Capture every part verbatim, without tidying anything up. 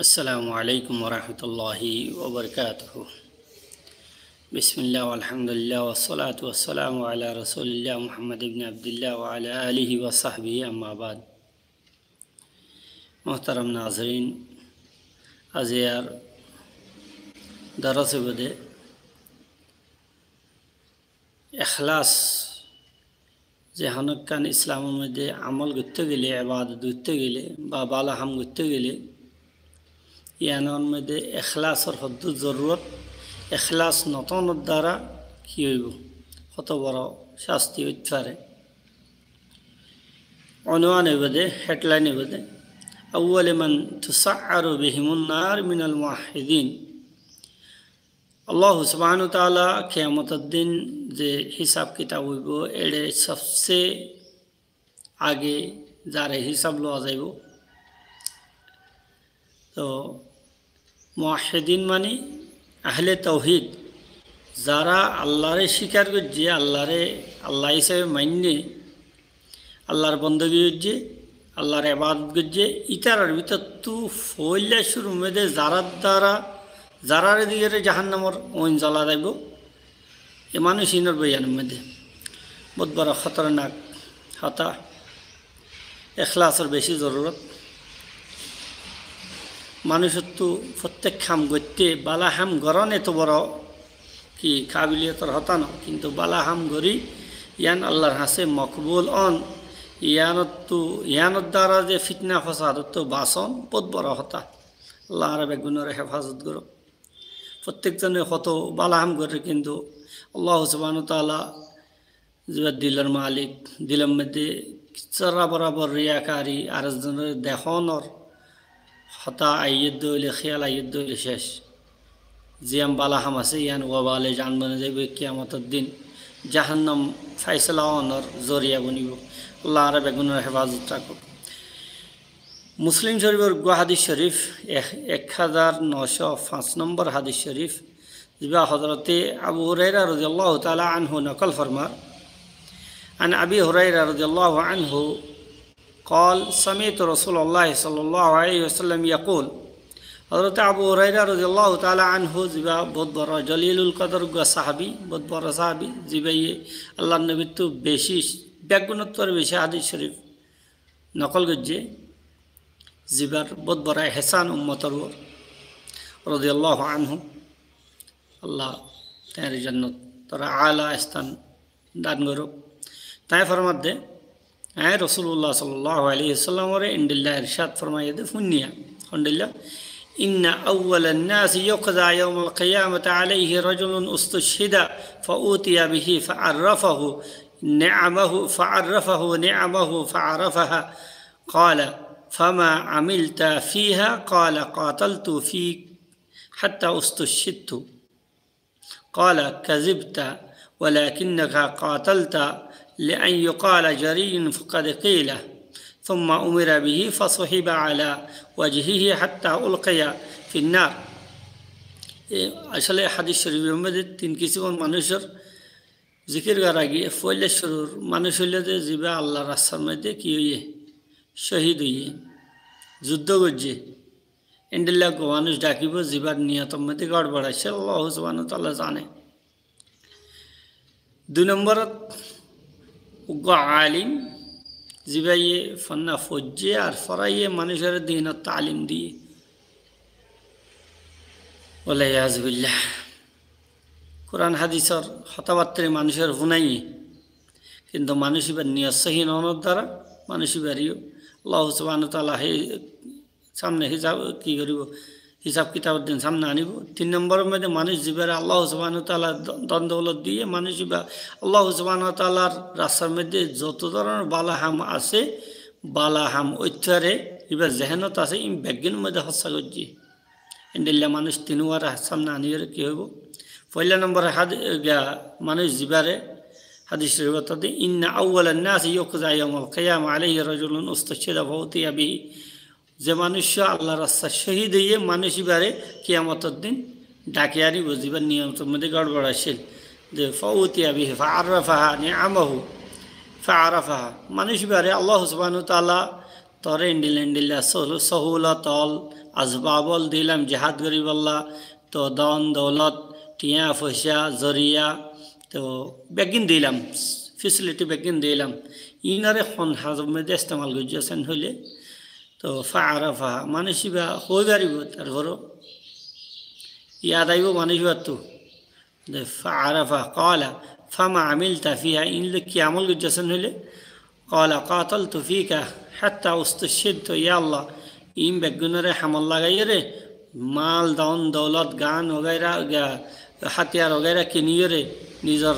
السلام عليكم ورحمة الله وبركاته. بسم الله والحمد لله والصلاة والسلام على رسول الله محمد بن عبد الله وعلى آله وصحبه، أما بعد. Muhtaram nazirin, aziyar dorose bade ekhlas, ze honó ekkán Islamor modde amol goittó gele, ebadot goittó gele, ba bála ham goittó gele, iyanor modde ekhlasor hoddúr zorurot, ekhlas no tónor dara ki óibo, hoto boro casti óit fare. Unwan óibo de, headline óibo de, أول من تسعر بهم النار من الموحدين. Allahu subhanahu wa taala kiyamotor din ze hisab kitab óibo, ere sobse age zare hisab lowa zaibo. To muwahhidin mani ahle tauhid, zara Allahre sikar goijje, Allahre Allah hisabe mainne, Allahre bondogi goijje, Allahre ebadot goijje, itarar bútottu foila cúrur modde zarar dara, zarare digore jahannamor oin zola zaibo, e manúic inor boyanor modde bout boro hótornak hotá. Ekhlasor beci zorurot. Manúicottu fottek ham goitte, bála ham goron eto boro ki kabiliyotor hotá no, kintu bála ham gori iyan Allah'r hañse mokbul on, iyanottu, iyanor dara ze fitna fosadottu bason bout boro hotá. Allah añára beggúnore hefazot gorouk. Fottek zone hoto bála ham gorer, kintu Allah subhanahu wa taala ziba dilor malik, dilor modde kissá borabor riyakari, ar ekzonore dehonor hotá aiyé de óile, hiyal aiyé de óile cec. Ziyan bála ham asé, iyan wabale jan boni zaibo, kiyamotor din jahannam faisala onor zoriya bonibo. Allah añára beggúnore hefazot rakouk. Muslim Corifor uggwá hadis corif, ek, ek házar noco fañs nombor hadis corif, ziba Hozrote Abu Huraira rodiyallahu taala anhu nokol formar. عن أبي هريرة رضي الله عنه قال: سمعت رسول الله صلى الله عليه وسلم يقول. Hozrote Abu Huraira rodiyallahu taala anhu ziba bout boro jolilul kodor uggwá sahabi, bout boro sahabi, zibaye Allah'r nobittu beci, beggúnottu beci hadis corif nokol goijje, zibar bout boro ehsan ummotor uore, rodiyallahu anhu. Allah tañre jonnotor ala esthan dan gorouk. Tañi formadde, añí Rosulullah sallallahu alaihi wasallamore endilla irshad formaiyé de fúinniya, hondilla: إن أول الناس يقضى يوم القيامة عليه رجل استشهد فأتي به فعرفه نعمه، فعرفه نعمه فعرفها. قال: فما عملت فيها؟ قال: قاتلت فيك حتى استشهدت. قال: كذبت، ولكنك قاتلت لأن يقال جري فقد قيل. ثم أمر به فسحب على وجهه حتى ألقي في النار. E, asóle hadis corif or modde tin kisimor manúicor zikir gorá giyé. Foila cúrur manúic óilde ziba Allah'r rastar modde ki óiye? Cóhid óiye, zuddó goijje. Endilla uggwá manúic dhakibo, zibar niyotor modde gorbor asé, Allah subhanahu wa taala zane. Dui nomborot, uggwá alim, zibaye fonna foijje ar foraiyé, manúicore dinor talim diyé. Wal iyazu billah. Kuran hadisor hotábattáre manúicor fúnaiyé, kintu manúic ibar niyot sóhi no ónor dara manúic ibareyó Allah subhanahu wa taala he samne hisab ki goribo, hisab kitabor din samne anibo. Tin nomboror modde manúic zibare Allah subhanahu wa taala dho-, dhon doulot diye, manúic iba Allah subhanahu wa taalar rastar modde zoto dóronor bála ham asé, bála ham óit fare, ibar zehenot asé, in beggúnor modde hóssa goijje. Endilla manúic tin uwar samne aniyore ki óibo? Foila nombor had-, ga, manúic zibare hadis corifot de, إن أول الناس يقضى يوم القيامة عليه رجل استشهد فأتي به. Ze manúic Allah'r rastat cóhid óiye, manúic ibare kiyamotor din dhaki anibo, zibar niyotor modde gorbor asé. De, فأتي به فعرفه نعمه فعرفها. Manúic ibare Allah subhanahu wa taala toré endilla endilla sohú-, sohúlot ól, asbab ól dilam jihad goríbolla, to don doulot, thiañ foicá, zoriya, to beggín dilam, facility beggín dilam. Ínore hon hazor modde estemal goijjós en hoilé, to fa arafa, manúic íba hoi faribó, tarfore yad aibó manúic íbattu. De fa arafa, qala, fama amilta fiha, ín loi ki amol goijjós en hoilé, qala, qataltu fika hatta ustushhidtu, ya Allah, ín beggúnore hamot lagaiyóre, mal, don, doulot, gan, wagaira, ga-, hátiyar wagaira kiniyóre, nizor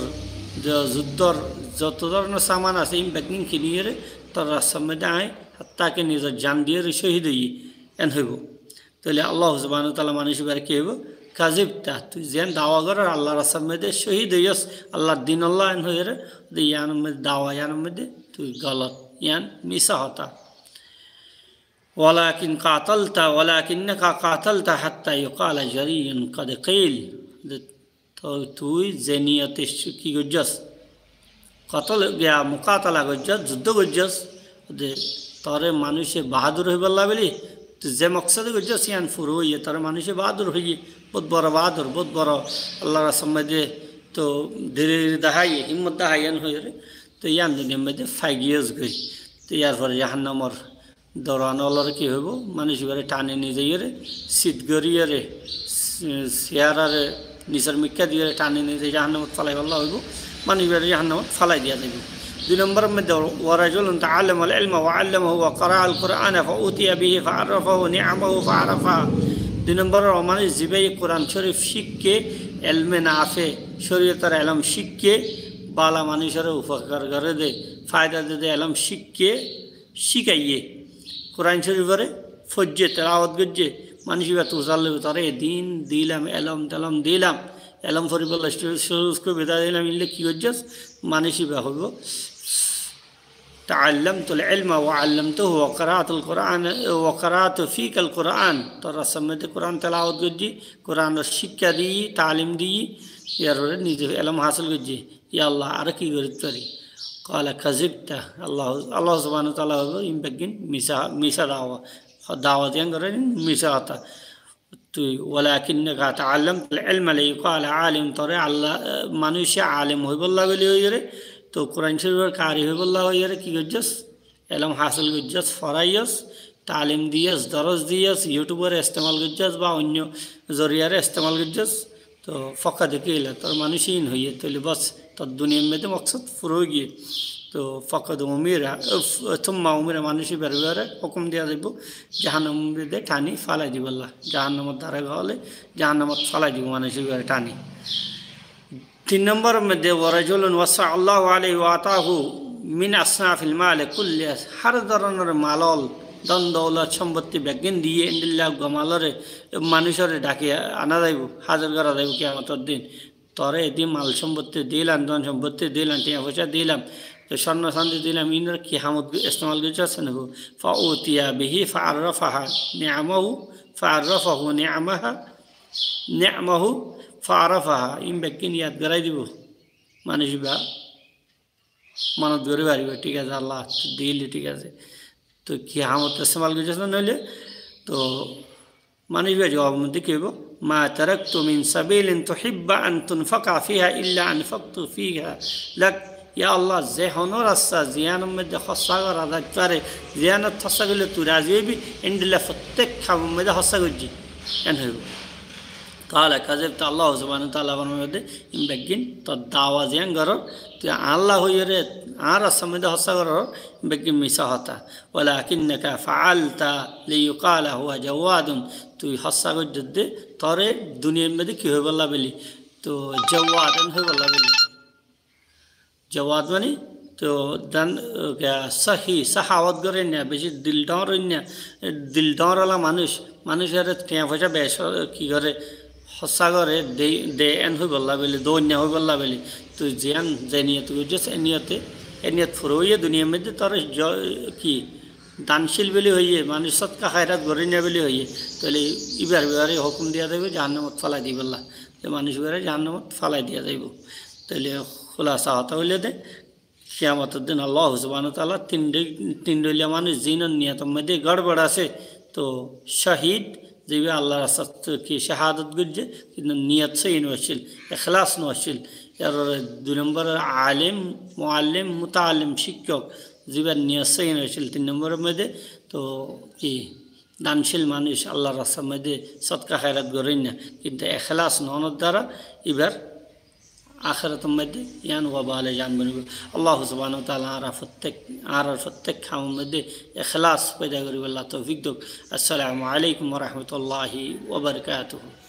zo-, zuddor zoto dóronor saman asé, ín beggín kiniyóre, tor rastar modde añí, hatta ki nizor jan diyóre cóhid óiyi, en hoibó. Tóile Allah subhanahu wa taala manúic íbare ki hoibó? Kazibta, tui ziyán dawa goror Allar rastar modde cóhid óiyos, Allar dinolla en hoiyóre, de yíanor modde dawa, yíanor modde tui golot, yían misá hotá. Walakin qatalta, walakinnaka qatalta hatta yuqala jariyun qad qil. De Toi tui ze niyote ki goijjós? Kotol giya mukatala goijjós, juddó goijjós, de tore manúice bahádur hoibolla buli, tui ze moksode goijjós, yián fura óiye, tore manúice bahádur hoiye, bóut boro bahádur, bóut boro Allar rastar modde to diri dahaiye, himmot dahaiye yián hoiyore, to yián duniyar modde fai giyós goi. To yar fore jahannamor Doran ólore ki hoibo? Manúic ibare tani nizaiyore, sit goriyore, si-, siyarare nisor mikká diyore tani nizai jahannamot falaiballa hoibo. Manúic ibare jahannamot falai diya zaibo. Dui nombor modde, ورجل تعلم العلم وعلمه وقرأ القرآن فأوتي به فعرفه نعمه فعرفها. Dui nombor, manúic zibaye Kuran Corif cikke, elme nafe, coriyotor elom cikke, bala manúicore ufokar gore de, faida de de elom cikke, cíkaiye, Kuran Corifore foijje, telawot goijje, manúic iba tuzar loibo, tore din dilam, elom telom dilam, elom foriballa curu, curu gorí bida dilam, ille ki goijjós? Manúic iba hoibo, تعلمت العلم وعلمته وقرأت القرآن وقرأت فيك القرآن. Tor rastar modde Kuran telawot goijji, Kuranor cíkka diyi, talim diyi, yar fore nize elom hasil goijji. Ya Allah, aró ki gorit fari? Qala kazibta. Allah, Allah subhanahu wa taala hoibo, in beggin misa, misa dawa. Dawa diyan gorer in misa hotá. Tui, walakinnaka ta'allamtal ilma liyuqala alim, tore Allah, eh, manúice alim hoibolla buli hoiyore, to Kuran Corifor kari hoibolla hoiyore ki goijjós? Elom hasil goijjós, foraiyós, talim diyós, doros diyós, YouTube-ore estemal goijjós ba oinno zoriyare estemal goijjós, to faqad qila, tor manúice in hoiye, tóile bos, tor duniyar modde moksod fura óigiye. To faqad umira, uf, thumma umira, manúice ibare, ibare hukum diya zaibo, jahannamor modde tani falai dibolla. Jahannamor dara gole, jahannamot falai dibo manúice ibare tani. Tin nombor modde, ورجل وسع الله عليه وأعطاه من أصناف المال كلها. Har doronor mal ól, don doulot, sombotti beggin diye, endilla uggwá malore, manúcore daki ana zaibo, hazir gora zaibo kiyamotor din. Tore edi mal sombotti dilam, don sombotti dilam, tiañ foisa dilam, to sorno sandi dilam, inor ki hamot estemal goijjós? فأوتي به فعرفها نعمه، فعرفه نعمها، نعمه فعرفها. In beggin yad gorai dibo. Manúic iba monot gori faribo, thík asé, Allah dile thík asé. To ki hamot estemal goijjós na noile? To manúic iba juwab modde ki hoibo? ما تركت من سبيل تحب أن تنفق فيها إلا أنفقت فيها لك. Ya Allah, ze hono rasta, ziyanor modde hóssa gora zait fare, ziyanot hóssa goille tui razi óibi, endilla fottek hamor modde hóssa goijji. En hoibo. Qala kazibta, Allah subhanahu wa taala formaibo de, in beggin tor dawa ziyan goror, tui Allah hoiyore, añár rastar modde hóssa goror, in beggin misa hotá. Walakinnaka fa'alta liyuqala huwa jawwadun. Tui hóssa goijjós de, tore duniyar modde ki hoibolla buli? To jawwadun hoibolla buli. Jawad mani, to dan, eh, sahi, sahawat gore na, beci dil dor na, dil dor ola manúic, manúic ore tiañ foisa beci, eh, ki gore, hóssa gore, de, de en hoibolla buli, donya hoibolla buli. To ziyan, ze niyot goijjós, e niyote, e niyot fura óiye duniyar modde tor jo-, ki, dancil buli hoiye, manúic sodka hairat gore na buli hoiye. Tóile ibar, ibare hukum diya zaibo, jahannamot falai dibolla. Te manúic ibare jahannamot falai diya zaibo. Tóile hulasa hotá óile de, Kiyamotor din Allah subhanahu wa taala tin dhoi-, tin dhoilla manúic ziínor niyotor moiddé gorbor asé, to cóhid, zibá Allar rastat ki cahadot goijjé, kintu niyot sóhi no accíl, ekhlas no accíl. Yar dui nombor alim, muallim, mutaallim, cíkkok, zibár niyot sóhi no accíl, tin nomboror moiddé, to ki dancíl manúic Allar rastar moiddé sodka háirat gorér na, kintu ekhlas no ónor duara ibár akérator moiddé yián wabale zan bonibo. Allah subhanahu wa taala añára fottek, añárar fottek hamor moiddé ekhlas foida goríbolla toufik douk. Assalamu alaikum wa rahmatullahi wa barakatuhu.